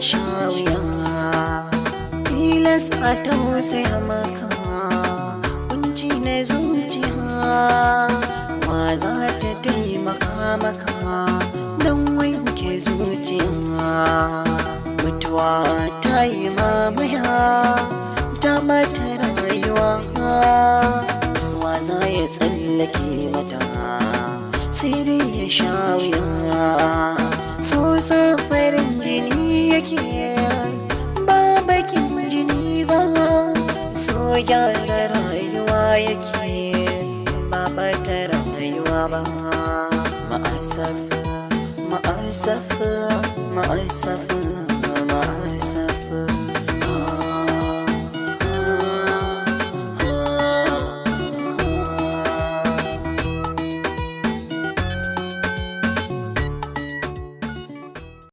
sha wuya. Tilas a tausaya maka, kunci na zuciya. Wa za ta taimaka maka don wanke zuciya? Mutuwa ta yi mamaya, ta mata rayuwa. Wa za ya tsallake mata? Sai dai ya sha wuya. So farin jini yake, ba bakin jini ba. So gyara rayuwa yake, ba bata rayuwa ba. Ma'asaf, ma'asaf, ma'asaf.